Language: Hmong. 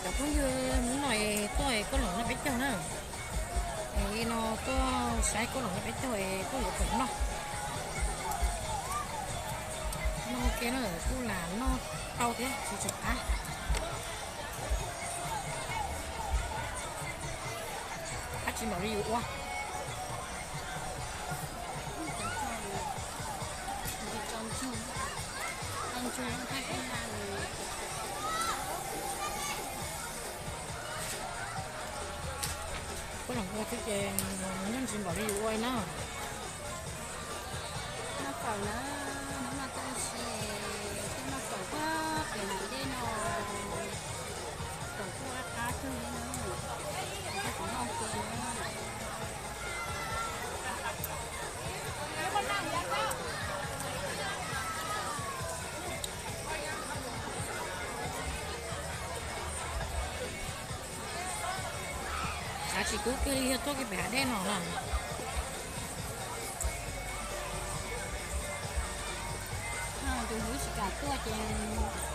Cov phooj ywg, hnub no tuaj kauj loos noj peb caug na. Es no tuaj saib kauj loos noj peb caug es kuj yuav khoom noj. Noj ua ke na, kuj lam noj tau thiab tsis tshua qab. Qab tsis npaum li yus ua. Kuj los ua thiab ces nyob tsis npaum li yus ua na. Noj kaum na, hnub no tuaj ua si, tuaj noj kaum puag pem hav dej no, kaum puag qab qab kawg li na, kuv noj ua ke na. Av tsis kub kiag li yog tuaj kiag pem hav dej no na. Tus hlub tsis kam tuaj ces